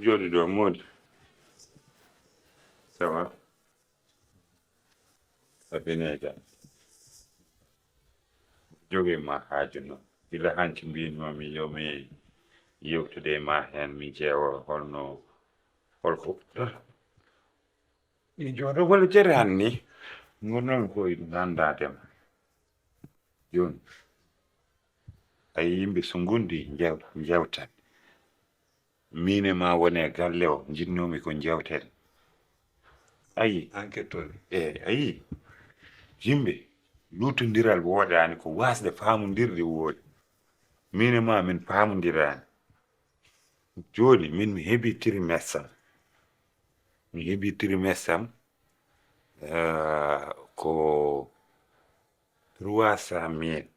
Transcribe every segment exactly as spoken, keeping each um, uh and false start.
Jooɗi ɗo, Moodi. Ça va? A fini e jam? Jogi ma haaju noon. Gila hanki mbinoomi yo mi yewtude e ma heen, mi ƴeewa holno, holko. Mi jooɗo wala jere hanni. Ngonnomi ko e nandaade ma. Jooni, a yii yimɓe so ngondi njew-, njewtan. Miin e ma woni e galle o, njiɗnoomi ko njewten. A yii? Enquête toon. Eey, a yii? Yimɓe, luutondiral woodaani, ko waasde faamondirde woodi. Miin e ma, min faamondiraani. Jooni, min mi heɓii trimestre am. Mi heɓii trimestre am, eh, ko trois cent mille.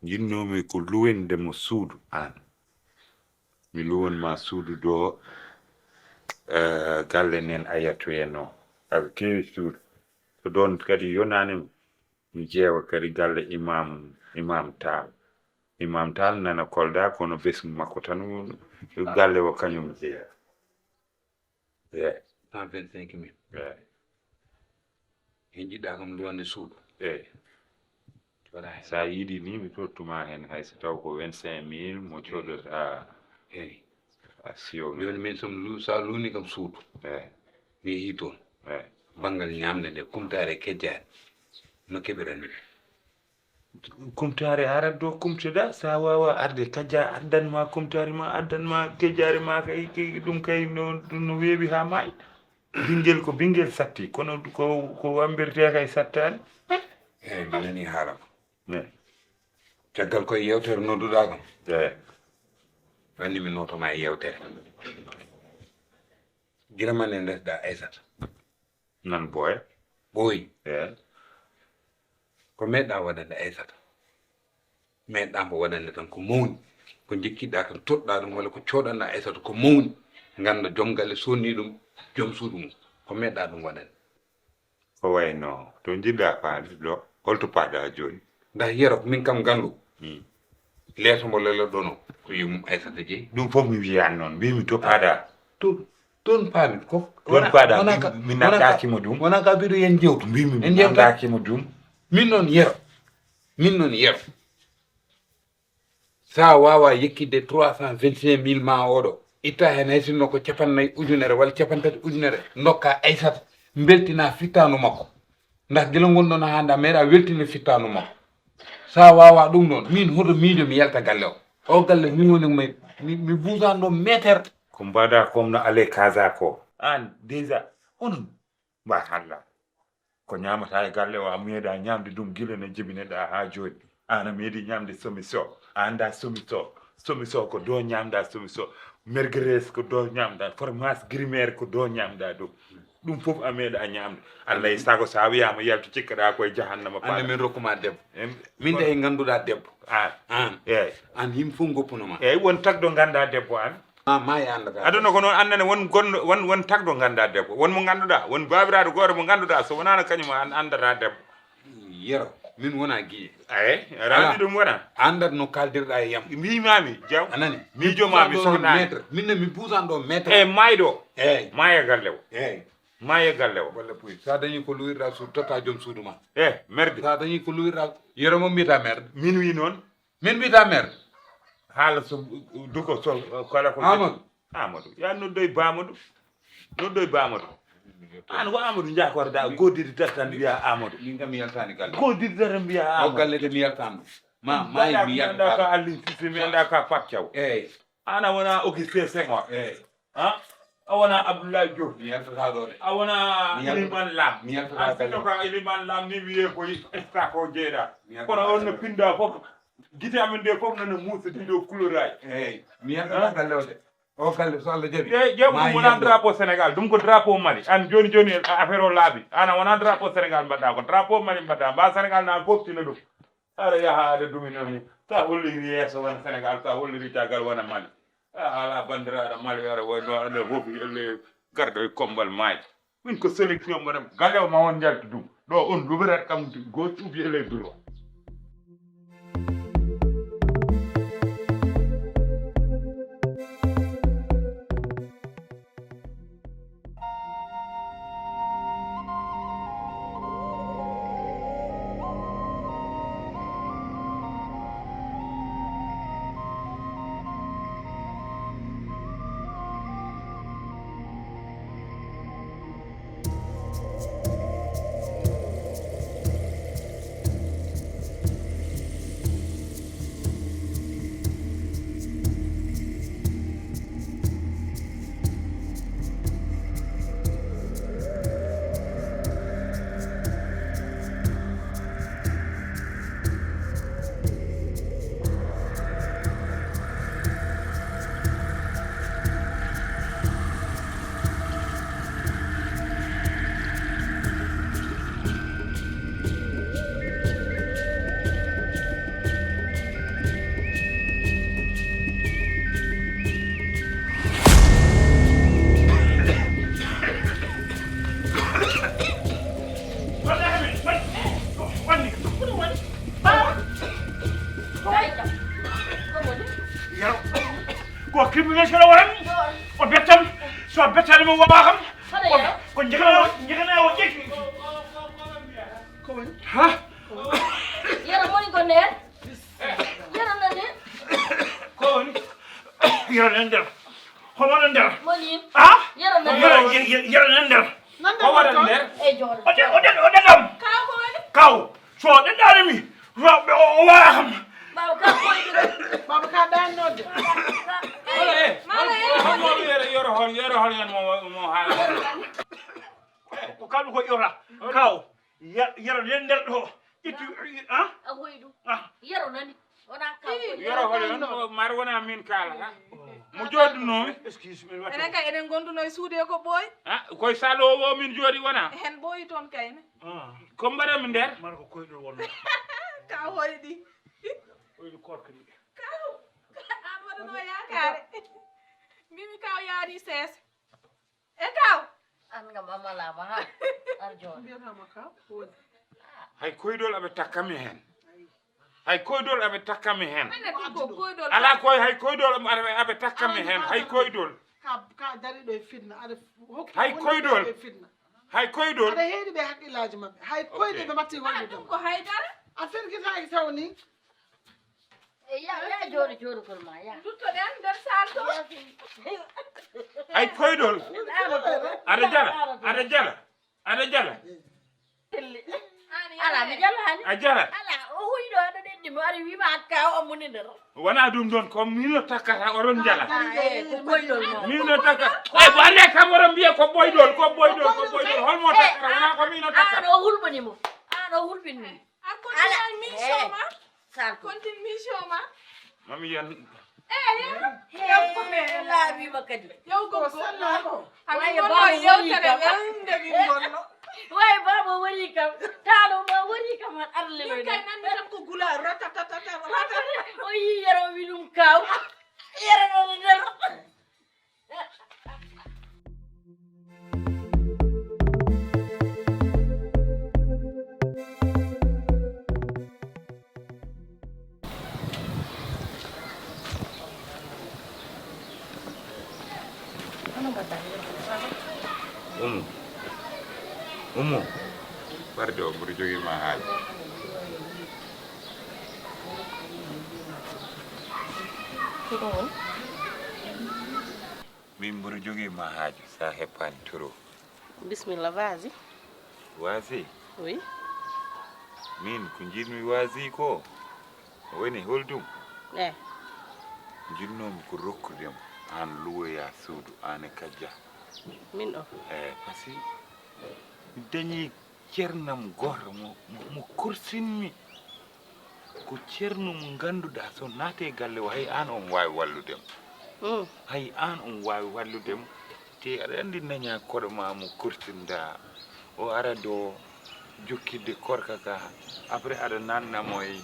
Njiɗnoomi ko luwinde mo suudu aan. Mi luwan ma suudu ɗo, eh, galle nen a yettoyenno. Aɓe keewi suudu. So ɗoon kadi yonaani mi, mi ƴeewa kadi galle Imam, Imam Tall. Imam Tall nana Kolda, kono ɓesngu makko tan, galle o kañum jeyaa. Eey. Cent vingt-cinq mille. Eey. Heen njiɗɗaa kam luwande suudu. Eey. Waɗa heen. So a yiɗi ni, mi tottuma heen hay so taw ko vingt-cinq mille mo coodata. Eey. A siyo mi. Jooni min so mi lu-, so a luwni kam suudu. Eey. Mi yehii toon. Eey. Banngal ñaamde nde, kumtaare kejjaare. No keɓiranmi? Kumtaare arat ɗo kumtoɗaa, so a waawaa arde kajja addan ma kumtaare ma, addan ma kejjaare ma kay, kay ɗum kay no, ɗum no weeɓi haa maayi. Ɓinngel ko ɓinngel satti, kono ko, ko wambirtee kay sattaani. Eey, mi nanii haala ma. Eey. Caggal koye yeewtere nodduɗaa kam. Eey. Anndi mi nooto ma e yeewtere. Gila mane ndesɗaa Aysata. Nan ɓooya. Ɓooyi. Eey. Ko meeɗɗaa waɗande Aysata? Meeɗɗaa mbo waɗande tan ko mawni. Ko njikkiɗaa kam, toɗɗaa ɗum, walla ko coodanɗaa Aysata ko mawni. Ngannda joom galle sonni ɗum, joom suudu mum. Ko meeɗɗaa ɗum waɗande? Ko wayno to njiɗɗaa faade ɗo, holto paaɗaa jooni? Ndaa Yero, min kam nganndu. Hmm. Leeso mbo lelloɗon o, ko yumum Aysata jeyi. Ɗum fof mi wiyaani noon, mbiimi to paaɗaa. Toon, toon paami ko. Toon paaɗaa, wona ka, mi, mi wona ka, nandaaki mo ɗum. Wona ka mbiɗo yen jewtu. Mbiimi mi nandaaki mo ɗum. Min noon Yero. Min noon Yero. So a waawaa yekkitde trois cent vingt-cinq mille ma oɗo, itta heen hay sinno ko capanɗe nayi ujunere walla capanɗe tati ujunere, ndokka Aysata, mbeltina fittaandu makko. Ndax gila ngonɗon haa nda meeɗa weltinde fittaandu makko. So a waawaa ɗum ɗoon, miin hoto miijo mi yalta galle o. O galle min woni mi, mi, mi buusan ɗo meeter. Ko mbaɗa comme no Alé Casa ko. Aan déjà, on mba halla. Ko ñaamata e galle o, a meeɗaa ñaamde ɗum gila no jibinoɗaa haa jooni. Aan a meeɗii ñaamde somiso, a anndaa somiso. Somiso ko ɗo ñaamɗaa somiso. Merguez ko ɗo ñaamɗaa. Fromage Gruyère ko ɗo ñaamɗaa ɗum. Ɗum fof a meeɗaa ñaamde. Allah e sago so a wiyaama yaltu cikkaɗaa koye jahannama. Annde paaɗa. Min rokkuma debbo. Em, min de ngannduɗaa debbo. Aan. Aan. Eey. Aan yimɓe fof ngoppuno ma. Eey, won tagɗo nganndaa debbo aan. Ah, maayo anndataa. Aduna ko noon, annene won gonɗo, won, won tagɗo nganndaa debbo. Won mo ngannduɗaa, won baabiraaɗo gooto mo ngannduɗaa, so wonaano kañum a an-, anndataa debbo. Yero, min wonaa giye. Aye, raami ɗum wona. Anndat no kaaldirɗaa e yam. Mbiimaami, jaw. A nani? Miijo ma mi sohnaani. Maître. Min ne mi buusan ɗo maître. E maayɗo. Eey. Maaya galle o. Eey. Maaya galle o. Walla puy. So a dañii ko luwirɗaa suudu, totta joom suudu ma. E, merde. So a dañii ko luwirɗaa, Yero mo mbiyata merde. Min wii noon. Min mbiyata maire. Haala so duko so kala ko Amadou. Amadou, ya noddoy Bamadou. Noddoy Bamadou. An ko Amadou Ndiakor da goddiri tan tan mbiya Amadou. Min kam mi yaltani galle. Goddiri tan mbiya Amadou. O galle de mi yaltani ɗum. Ma mayi mi yaltata. Ka Aline Cissé, mi anda ka Pape Thiaw. Eey. Ana wona Augustin Senghor. Eey. Ha? A wona Abdoulaye Diop. Mi yaltata ɗo de. A wona Iliman Lam. Mi yaltata galle. A sino ka Iliman Lam ni wiye ko esta ko jeeɗa. Kono on no pinda fof. Gite amen ɗe fof nana muusa ɗiɗo couleur aji. Eey, mi yaltata galle o de. O galle so Allah jaɓi. Ƴeew ɗum wona drapeau Sénégal, ɗum ko drapeau Mali. An jooni jooni affaire o laaɓi. An a wona drapeau Sénégal mbaɗɗa ko. Drapeau Mali mbaɗɗa. Mba Sénégal na foftina ɗum. Aɗa yaha aɗa dumina ni. Sa holliri yeeso wona Sénégal, sa holliri caggal wona Mali. A ala bandiraɗo Mali aɗa wayno aɗa fof elle garɗo e kombal maaji. Min ko sélection mbaɗam galle o ma on njaltu ɗum. Ɗo on luɓirat kam gauche ou bien les droit. Min so waran, o bettam, so bettaani mo wawa kam. Ko, ko njegana, njegana o ƴetti. Ko woni? Ha? Yero moni ko nder? Yero nani? Ko woni? Yero nan nder. Ko wona nder? Moni? Ha? Yero nani? Yero, yero, yero nan nder. Ko waɗa nder? E jooɗo. O de, o de, o de ɗam. Kaw ko woni? Kaw. So ɗenɗaani mi, rewɓe o, o wawa kam. Baaba ka koyɗo. Baaba ka ɗannodde. Wala, eh, mala, hol, eh, hol mo wiyere yoro hol, yoro hol yan mo, mo haala. Ko kalɗo ko yora. Kaw, ya-, yero nden nder ɗo. Ƴettu, ah? A hoyɗu. Ah. Yero nani. Wona kaw. Ii, yoro hol yan mo, mar wona min kala, ha? Mo jooɗunoomi. Excuse me, enen kay eɗen ngonduno e suudu e ko ɓooyi. Ah, koye salo o min jooɗi wona? Hen ɓooyi toon kayne. Ah. Ko mbaɗanmi nder? Mara ko koyɗol wonno. Ka hoyɗi. Koyɗi korka ni. Kaw. An waɗano yaakaare. Mbimi kaw yaari seese. E kaw. An kam a malaama ha. Ar jooɗo. Mbiyatama kaw. Woni. Hay koyɗol aɓe takka mi hen. Hay koyɗol aɓe takka mi hen. Ala koy hay koyɗol aɓe, aɓe takka mi hen. Hay koyɗol. Ka, ka dariɗo e fitna. Aɗa hokki. Hay koyɗol. Hay koyɗol. Aɗa heedi ɓe haqqillaaji maɓɓe. Hay koyɗe ɓe matti hoyɗude. Ɗum ko haydara. A fergitaaki taw ni. E ya, ya jooɗo jooɗogol ma, ya. Nduttoɗen nder saal to. Hay koyɗol. Aɗa jala, aɗa jala, aɗa jala. Ala, mi jalaani. A jala. Ala, o huy ɗo, aɗa ɗenɗi mo, ari wiima hakka o ammuni nder. Wona ɗum ɗon, ko min no takkata, oɗon jala. Ah, eh, ko koyɗol mo. Min no takka. Ay, ko ande kam oɗon mbiya ko ɓoyɗol, ko ɓoyɗol, ko ɓoyɗol. Holmo takkata, wona ko min no takka. An o hulɓini mo. An o hulɓini mo. A continue mission ma. Continue mission ma. Mami yan. Eh, yan. Yow ko me laaɓi ma kadi. Yow ko ko. Ami waye wonno baba woni yewtere kam. Welde min wonno. Waye baba woni kam. Taɗo ma woni kam an arle. Min kay nanmi tan ko gula ratatatata rata. O yi yero wi ɗum kaw. Yero no nder. Umu. Umu. Ɓarde o mboɗo jogii ma haaju. Ko ɗum woni? Min mboɗo jogii ma haaju, sa heppaani toro. Bismillah, vas-y. Vas-y? Oui. Min ko njiɗmi vas-y ko woni holɗum? Eh. Njiɗnoomi ko rokkude mo aan luwoya suudu, aan e Kajja. Min o? Eh, parce que mi dañii ceernam gooto mo, mo, mo korsinmi. Ko ceerno mo ngannduɗaa so naati e galle o, hay aan omo waawi wallude mo. Mm. Hay aan omo waawi wallude mo. Te aɗa anndi naña koɗo ma mo korsinɗaa. O ara ɗo jokkitde korka ka. Après aɗa nanna mo e.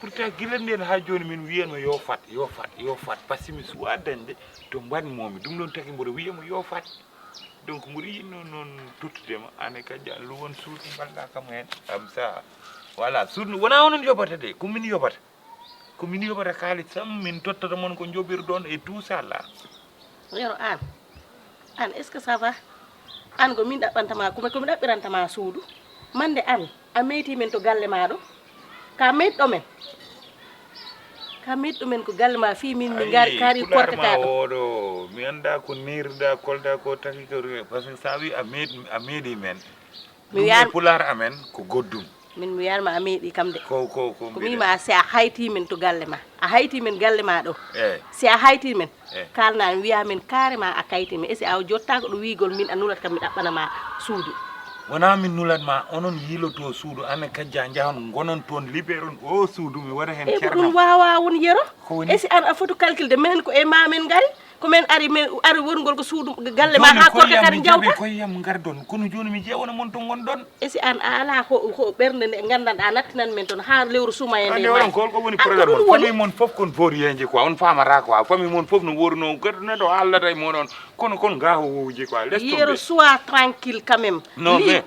Pourtant gila nden haa jooni min wiyanno yo fat, yo fat, yo fat. Parce que mi suwaa dañde to mbaɗ momi. Ɗum ɗon tagi mboɗo wiya mo yo fat. Donc mboɗo yiɗno noon tottude ma, aan e Kajja luwon suudu mballa kam heen. Am sa, voilà, suudu wona onon yoɓata de, ko min yoɓata. Ko min yoɓata kaalis sam, min tottata mon ko njoɓirɗon et tout ça là. Yero aan, aan est-ce que ça va? Aan ko min ɗaɓɓanta ma, ko mi, ko mi ɗaɓɓiranta ma suudu? Mande aan, a meyti min to galle ma ɗo? Ka meetɗo men. Ka meetɗo men ko galle ma fii min mi ngari, kaari korka ka ɗo. Oɗo, mi annda ko neeriɗa, kolda ko taki ko, parce que sa wi a meet-, a meeɗi men. Mi wiyan pulaar amen ko goɗɗum. Min mi wiyan ma a meeɗi kam de. Ko, ko, ko mi wiima, si a hayti min to galle ma. A hayti min galle ma ɗo. Eh. Si a hayti min. Eh. Kalna mi wiya min carrément a kayti min. Esi a jottaako ɗo wiigol min a nulat kam mi ɗaɓɓana ma suudu. Wona min nulat ma, onon yiiloto suudu, aan e Kajja njahon ngonon toon, libéron o suudu, mi waɗa heen. Eh, ko ɗum waawa won yero? Ko woni? Esi aan a fotu calculde, minen ko e ma min ngari, ko min ari, min ari wongol ko suudu galle ma, jooni haa korka kadi njawta? Koye yam ngardon, kono jooni mi ƴeewana mon to ngonɗon. Esi aan a alaa ko, ko ɓernde nde nganndanɗaa nattinan min toon haa lewru sumaye nde. Ande oɗon ko, ko woni problème mon? Famille mon fof kon vaurien ji quoi, on faamata quoi. Famille mon fof no woruno, gadduno ɗo haalata e mon on. Kono kon ngaho wowji quoi. Laisse tomber. Yero, sois tranquille quand même. Non, mais,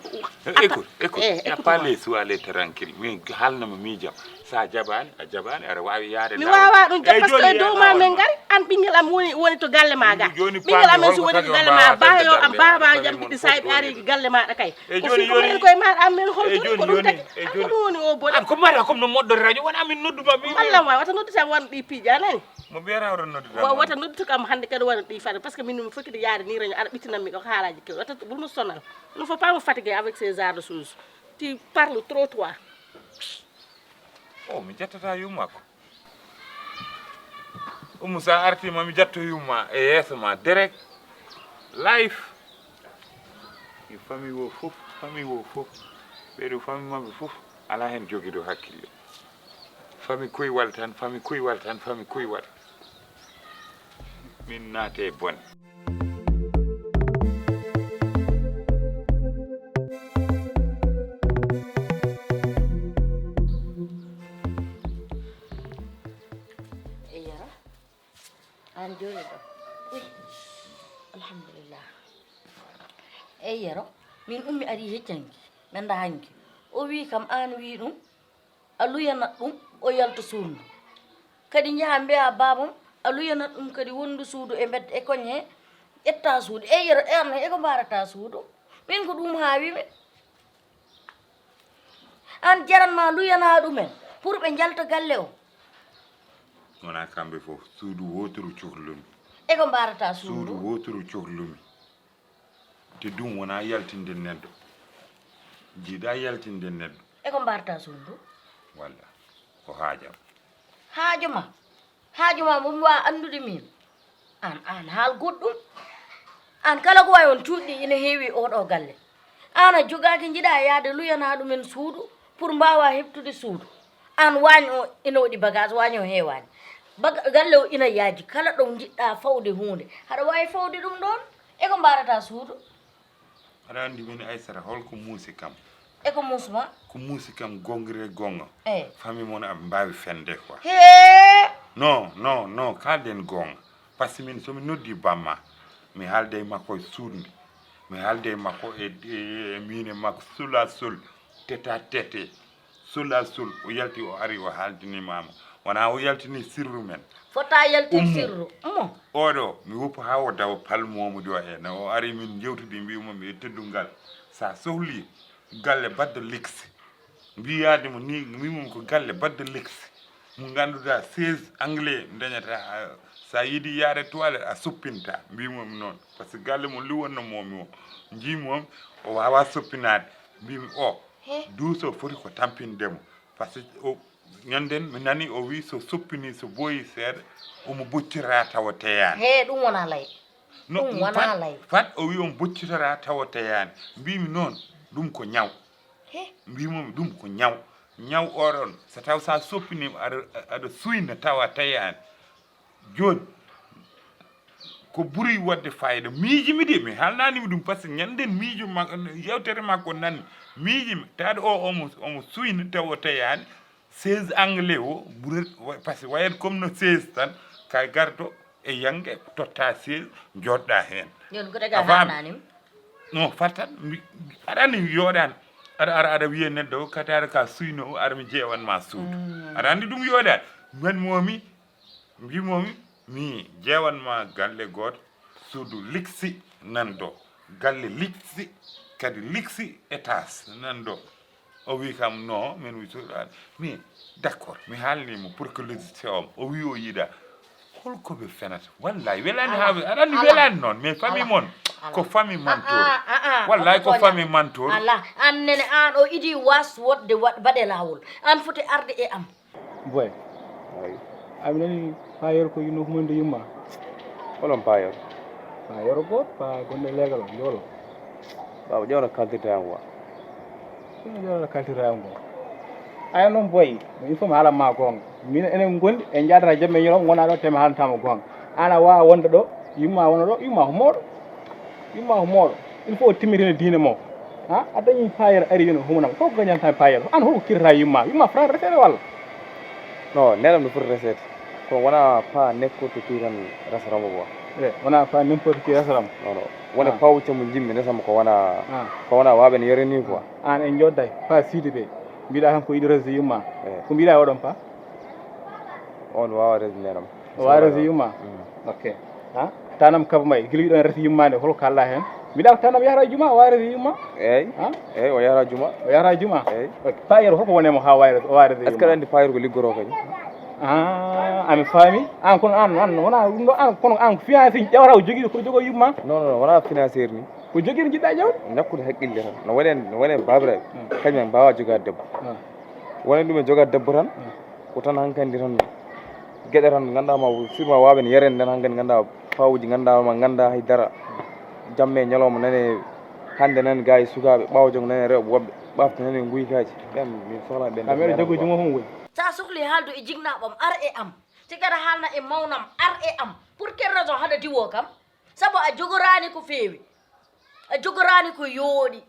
écoute, écoute, eh, il y a pas les sois les tranquille. Mi haalna mo miijam. Sa jaɓaani, a jaɓaani, aɗa waawi yahde mi waawaa ɗum jaɓ par ce que e dow ma min ngari. An ɓinngel am woni woni to galle ma ga. Ɓinngel amen so woni to galle ma, baayo am baaba jam ɓiɗɗi sa ɓe ari galle maɗa kay. Ko fi ko mbaɗen koye maɗa amen hol joni ko ɗum tagi. An ko ɗum woni o boɗe. An ko mbaɗa comme no moɗɗore radio wona amin nodduma mi. Mallam wa wata noddutam won ɗi piiji a nani. Mo mbiyata oɗon noddude. Wa wata noddu kam hannde kadi wona ɗi fade par ce que min mi fokkide yaade ni réunion aɗa ɓittinanmi ɗo ko haalaji kew wata bul mo sonal. Il ne faut pas me fatiguer avec ces genres de choses. Tu parles trop toi. O mi jettata yumma ko. Umu sa artima mi jatto yumma e yeeso ma direct. Life. E famille o fof famille o fof ɓeɗo famille mabɓe fof ala hen jogido hakkille. Fami kuy waltan fami kuy waltan fami kuy waltan. Min naate bone. Eyero an joni ɗo. Ui. Alhamdulillah. Eyero min ummi ari heccanki men da hanki o wi kam an wi ɗum. A luyanat ɗum o yalta suudu ndu. Kadi njaha mbiya baabam a luyanat ɗum kadi wonndu suudu e mbedda e koñ he ƴetta suudu e yero erne eko mbarata suudu. Min ko ɗum haawi min. An jaran ma luyana ɗumen pour ɓe njalta galle o. Wona kamɓe fof suudu woturu cohlumi. Eko mbarata suudu. Suudu woturu cohlumi. Te ɗum wonaa yaltinde neɗɗo. Jiidaa yaltinde neɗɗo. E ko mbaartaa suudu ndu? Walla ko haajam. Haajo ma? Haajo ma mo mi waawa anndude miin? Aan, aan haal goɗɗum. Aan kala ko wayi on cuuɗi ɗi ina heewi e oo ɗoo galle. Aan a jogaaki njiɗaa yahde luyanaa ɗumen suudu pour mbaawaa heɓtude suudu. Aan waañ oo ina waɗi bagage, waañ oo heewaani. Baga, galle oo ina yaaji, kala ɗo njiɗ-ɗaa fawde huunde, haɗa waawi fawde ɗum ɗoon. E ko mbaarataa suudu? Aɗa anndi min Aysata hol ko muusi kam? E ko muusi ma? Ko muusi kam gongre gonga. Eyi. Famille mon aɓe mbaawi fende quoi. Hee! Non, non, non, kaalden gonga. Par ce que min so mi noddi bamma, mi haalda e makko e suuɗnde. Mi haalda e makko e e- e miine makko seul à seul, tête à tête. Seul à seul o yalti o ari o haaldini mama wona o yaltini sirru men. Fota yaltin sirru mo. Oɗo mi woppu ha o dawa palmomo ɗo e no o ari min jewtidi mbimo mi e teddungal sa sohli galle badde lix mbiyade mo ni mbimum ko galle badde lix mo ganduɗa seize anglais dañata sa yiidi yaade toilette a soppinta mbimum noon par ce que galle mo liwonno momi o jimum o wawa soppinade mbimi o He? Duuso foti ko tampinde mo. Parce que o, ñanden mi nani o wi so soppini so boyi seeɗa omo boccira tawa teyaani. He ɗum wona lay. No, ɗum wona lay. Fat o wi on boccitora tawa teyaani. Mbimi noon ɗum ko ñaw. He? Mbimomi ɗum ko ñaw. Ñaw oɗon so taw sa soppinima aɗa aɗa suyna tawa teyaani. Jooni ko ɓuri waɗde fayida miijimi de mi haalnanima ɗum par ce que ñanden miijo yewtere makko nanni miijimi taade o omo omo suyni taw o teyani seize anglais o ɓuret par ce que wayat comme no seize tan ka gardo e yange totta seize joɗɗa hen. Joni ko daga haalnanima. Non fattat aɗa andi yoɗani aɗa ara aɗa wiya neɗɗo o kadi aɗa ka suyno o aɗa mi jeewanma suudu aɗa andi ɗum yoɗani. Mbeɗa momi mbimomi mi jeewanma galle goto suudu liksi nan ɗo galle liksi kadi liksi étage nan ɗo. O wi kam non min wi suudu aɗa mi d'accord mi haalnimo pour que logiciel om o wi o yiɗa. Holko ɓe fenata wallahi welani ha aɗa andi welani noon mais famille mon ko famille mantour wallahi ko famille mantour. Ala an nene an o idi was wodde baɗe lawol an foti arde e am. Boy, a mi nani payeur ko yinno humande yumma. Holon payeur? Payeur goto pa gonde legal o yolo. Baba ƴewno kaltirta yam quoi. Ina ƴewno kaltirta yam quoi. Aya noon boy, il faut mi haalan ma goonga. Min enen gondi en jaadata jamma e ñalawma gona ɗo temi haalantama goonga. An a wawa wonde ɗo, yumma wona ɗo, yumma ko mawɗo. Yumma ko mawɗo. Il faut o timmitina diine mo. Ha a dañi payeur ari wino humanam ko gañanta payeur an holko kirata yumma yumma fran resede walla? Non neɗam no foti resede kono wona pa n'importe qui tan resatamo quoi. E wona pa n'importe qui resatamo. Non non wona paw camo jimmi resamo ko wona ko wona waɓe no yore ni quoi. An en jodday pa sidi ɓe. Mbiɗa kam ko yiɗi resde yumma. Eyi. Ko mbiɗa oɗon pa? On wawa resde nenam. O wawa resde yumma? Mm. Ok. Ha? Tanam Kaba May, gila wiɗon resde yumma nde, holko kalla hen? Mbiɗa ko tanam yahata juma, o wawa resde yumma? Eyi. Ha? Eyi, o yahata juma. O yahata juma? Eyi. Ok. Payero holko woni mo ha wawa resde, o wawa resde yumma? Est-ce que aɗa andi payero ko liggoro kadi? Ah, ami faami. An kono an, an, wona ɗum ɗo an, kono an financier ƴewata o jogii ko jogo yumma? Non, non, non, wona financier ni. Ko jogiiɗo jiɗɗa ƴeewde? Ñakkude haqqille tan. No waɗen, no waɗen baabiraaɓe. Hmm. Kañum en mbaawa jogaade debbo. Hmm. Wonani ɗum en jogaade debbo tan. Hmm. Ko tan hankandi tan. Geɗe tan ngannduɗaa ma, surtout waawɓe ne yeren nden hankandi ngannduɗaa fawuji ngannduɗaa ma ngannduɗaa hay dara. Jamme ñalawma nane hannde nane gaa e sukaaɓe ɓaawo janngo nane rewɓe woɓɓe ɓaafta nane nguykaaji. Ɓen min sohlaa ɓen. Amen jogo jungo hon woni. Sa sohli haaldu e jinnaaɓam, ar e am. Tigi aɗa haalna e mawnam, ar e am. Pour quelle raison haɗa diwoo kam? Sabu a jogoraani ko feewi. A jogoraani ko yooɗi.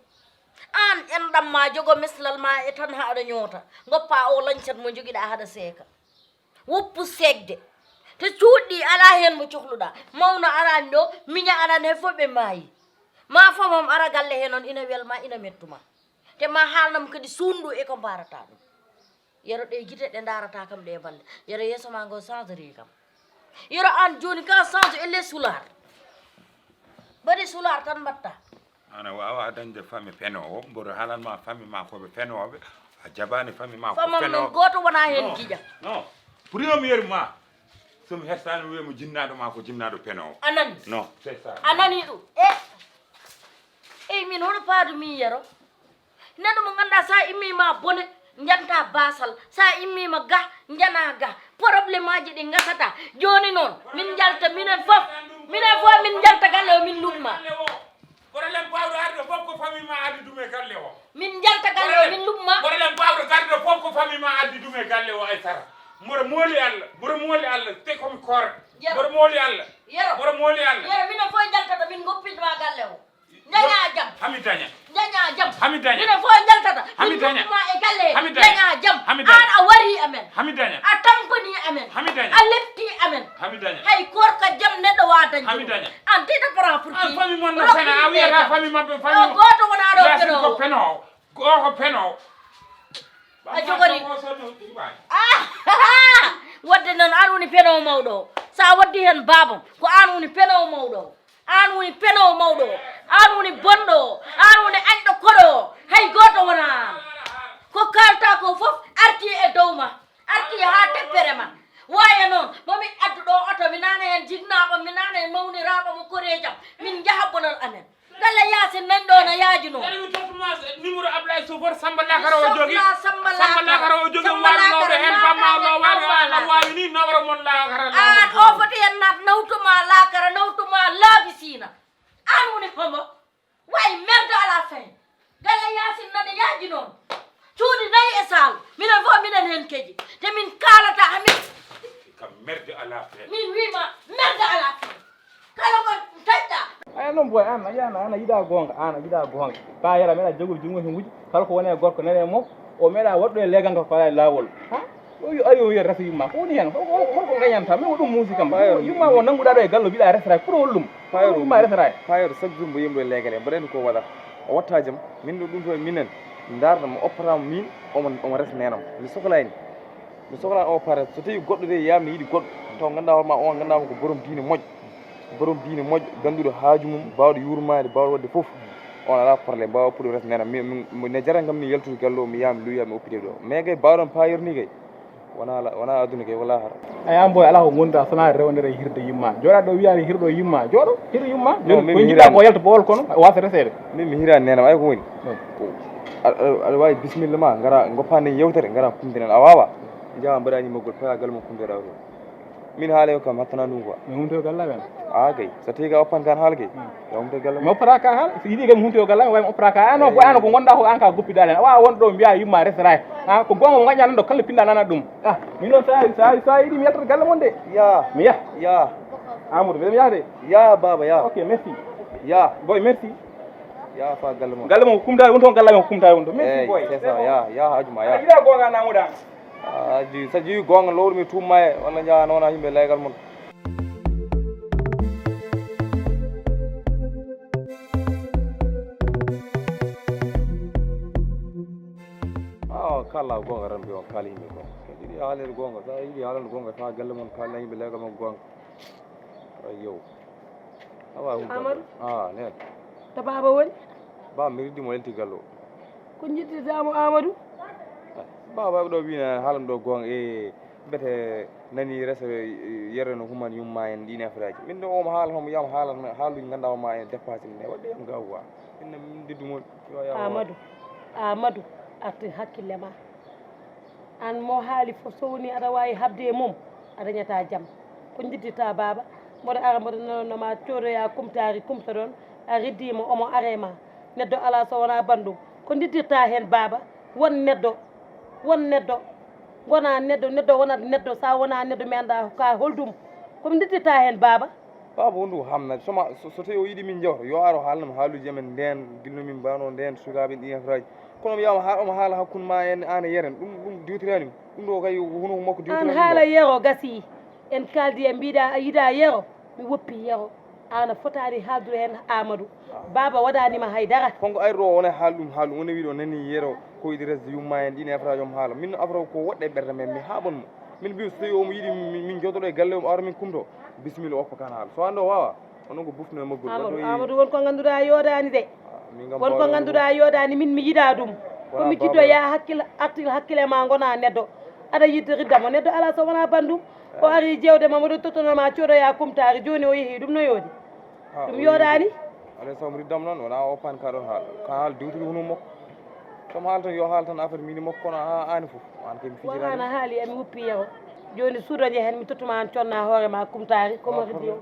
Aan enɗam ma jogo meslal ma e tan haɗa ñoota. Ngoppa o lañcat mo jogiɗa haɗa seeka. Woppu seekde. Te cuuɗi alaa heen mo cohluɗa. Mawna araani ɗo, miña araani he fof ɓe maayi. Ma famam ara galle he noon ina welma, ina mettuma. Te ma haalnam kadi suundu e ko mbarata ɗum. Yero ɗe gite ɗe ndarata kam ɗe balle. Yero yeeso ma ngo changeri kam. Yero an joni ka change elle sular. Bari sular tan mbatta. Ana wawa dañde fami penowo, mboɗo haalan ma fami ma ko ɓe fenoɓe, a jaɓani fami ma ko fenowo. Famam men goto wona hen giƴa. Non. Premier ma, somi hestani wiye mo jinnaɗo ma ko jinnaɗo penowo. Anani. Non, c'est ça. Anani ɗum. E, ey min hono paadu min yero. Neɗɗo mo ngannduɗaa sa immii ma bone, njanta baasal, sa immii ma ga, njana ga. Problème aji ɗi ngasata. Jooni noon, min njalta minen fof, minen fof min njalta galle o min luɓma. Problème baawɗo arde fof ko famille ma addi ɗum e galle o. Min njalta galle o min luɓma. Problème baawɗo garde fof ko famille ma addi ɗum e galle o, Aysata. Mboɗo mooli Allah, mboɗo mooli Allah, te komi koora. Yero. Mboɗo mooli Allah. Yero. Mboɗo mooli Allah. Yero, minen fof njaltata min ngoppinma galle o. Njañaa jam. Hami daña. Njañaa jam. Hami daña. Minen fof njaltata. Hami daña. Min nduttuma e galle. Hami daña. Njañaa jam. Hami daña. Aan a wari amen. Hami daña. A tampani amen. Hami daña. A lepti amen. Hami daña. Hay korka jam neɗɗo waa dañde. Hami daña. Aan tita para pour qui? Famille mon no sena, a wiyata famille maɓɓe, famille. O gooto wona ɗo penowo. Ko penowo. Ko ko penowo. A jogori. Ah, wadde noon aan woni penowo mawɗo o. So a waddi heen baabam, ko aan woni penowo mawɗo o. Aan woni penowo mawɗo o, aan woni bonɗo o, aan woni añɗo koɗo o, hay gooto wonaa aan. Ko kaaltaa ko fof artii e dow ma, artii haa teppere ma. Waaye noon, mo min addu ɗo oto, mi naana heen jinnaaɓam, mi naana heen mawniraaɓam, koreejam, min njaha bonal amen. Galle Yaasin nan ɗo na yaajunoo. Kadi mi tottuma numéro Ablaye Sofor Samba Lakara o jogi. Samba Lakara o jogi. Samba Lakara o jogi. Samba Lakara o jogi. An o foti hen naat nawtuma Lakara, nawtuma laabi siina. An woni homo? Way merde à la fin. Galle Yaasin nana yaaji noon. Cuuɗi nayi e saal. Minen fof minen heen keji. Te min kaalata hamin. Kam merde à la fin. Min wiima merde à la fin. Kala ko taƴɗa. Aya noon boy, an a yiɗa, an a yiɗa goonga, an a yiɗa goonga. Ka yara meɗa jogori junngo he wuji. Kala ko woni e gorko nene mo. O meeɗa waɗɗo e leegal ngal ko alaa e laawol. Ha? O wi, ari o wiya resa yumma. Ko woni heen? Hol-, hol-, holko gañanta? Min ko ɗum muusi kam. Yumma o nannguɗaa ɗo e galle o mbiɗa resata. Pour hol ɗum? Hol ɗum yumma resata? Payoro, chaque jour mbo yimɗo e leegal e mboɗo anndi ko waɗata. O watta jam. Min ɗo ɗum to e minen. Ndaarta mo oppata mo min, omo, omo resa nenam. Mi sohlaani. Mi sohlaani o para. So tawi goɗɗo de yiyaama ne yiɗi goɗɗo. Taw ngannduɗaa hoore ma o, ngannduɗaa ko borom diine moƴƴo. Borom diine moƴƴo, gannduɗo haaju mum, baawɗo yurmaade, baawɗo waɗde fof. On alaa problème, mbaawa puɗɗo resde nena. Mi, mi, mi, ne jaran kam mi yaltude galle o, mi yaha mi luya, mi oppite ɗo. Mais kay baawɗo on payeur ni kay, wona la-, wona aduna kay, wala hara. Ay, an boy, alaa ko ngonduɗa, so wona rewde e hirde yumma. Jooɗa ɗo wiyaade hirɗo yumma, jooɗo, hirɗo yumma. Non, min ko mi jiɗɗa hiraani. Ko yalta bowol kono, wasa reseede. Min mi hiraani nenam, ay ko woni? Ko a-, a-, aɗa waawi bisimilla ma, ngara, ngoppa nden yewtere, ngara kumtinan. A waawa? Njaha mbaɗa ñimmagol, paya galle mo kumtoɗa to. Min haala yo kam hattana ɗum quoi. Mi humto galle amen. Ah kay, so tawi ka oppan kan haala kay. Hmm. Yo humto galle. Mi oppata ka haala, so yiɗi kam mi humto galle amen, way mi oppata ka. Ano, ko ano ko ngonɗa ko an ka goppiɗa len. A wawa wonde ɗo mbiya yumma resata. Ah, ko gonga mo gaña nan ɗo kala pinɗa nana ɗum. Ah, min noon sa, sa, sa yiɗi mi yaltat galle mon de. Ya. Mi yah. Ya. Amadou, mi yaha de. Ya baba, ya. Ok, merci. Ya. Boy, merci. Ya fa galle mon. Galle mon ko kumta won toon, galle amen ko kumta won toon. Merci boy. C'est ça, ya, ya, haaju ma, ya. Yiɗa gonga namuɗa. Ah, di, so a ƴeewi goonga, lowru mi tuumma e, walla njaha noona yimɓe laygal mon. Ah, Kala goonga tan mbiyon kala yimɓe goonga. Yiɗi haalede goonga, sa yiɗi haalande goonga, sa galle mon kala yimɓe leega mon goonga. Ay yow. Awa hum. Amadou. Ah, nen. To baaba woni? Ba mi riddi mo elti gallo. Ko jittirtaamo Amadou? Baaba ɗo wina haalam ɗo goonga e mbete nani resa yere no human yumma en ɗin affaire aji. Min ɗo omo haala homo yam haala haaluji ngannduɗaa o ma en dépassé min e waɗde yam gaw wa. Min min deddu mon. Yo yaw. Amadou, Amadou, artir hakkille ma. Aan mo haali fof, so woni aɗa waawi haɓde e mum, a dañataa jam. Ko njiddirtaa baaba? Mboɗo ara mboɗo nanannoo ma coodoyaa kumtaari kumtoɗon, a riddiima omo aree ma. Neɗɗo alaa so wonaa banndum. Ko njiddirtaa heen baaba? Won neɗɗo, won neɗɗo, wonaa neɗɗo, neɗɗo wonat neɗɗo, so a wonaa neɗɗo mi anndaa ka holɗum. Ko njiddirtaa heen baaba? Baaba wondu hamnade soma so tawi o yiɗi min jewta yo ar o haalnam haaluji amen nden gilno min mbano nden sukaaɓe ɗi affaire aji. Kono mi yawma ha omo haala hakkunde ma en an e yeren ɗum ɗum diwtirani ɗum ɗo kay huno makko diwtirani. An haala yero gasi. En kaldi e mbiɗa a yiɗa yero. Mi woppi yero. Ana fotani haaldude hen Amadou. Baaba waɗanima haydara. Konko ari ɗo wona haal ɗum haal ɗum woni wiɗo nani yero ko yiɗi resde yumma en ɗin affaire aji omo haala min affaire ko woɗɗe ɓerde men mi haɓon mo. Min mbiw so tawi omo yiɗi min jodoɗo e galle o awra min kumto. Bisimilla oppo kan haala so ande o wawa. Onon ko bufno e maggol amadou amadou won ko ganduɗa yodani de. Won ko ganduɗa yodani min mi yiɗa ɗum. Ko mi jiɗɗo ya hakkil artir hakkille ma gona neɗɗo. Aɗa yiɗde riddamo neɗɗo ala so wona bandum. O ari jewde ma moɗo tottonoma coɗoya kumtari joni o yeehi ɗum no yodi. Ɗum yodani. Alay somo riddam noon wona o pan ka ɗon haala ka haala diwtude hunum makko. Somo haala tan yo haala tan affaire mini makko kono ha ani fof an kay mi fijirani. Wona haali emi woppi yeho. Joni suudo je hen mi tottuma an conna hoore ma kumtari komo riddi o.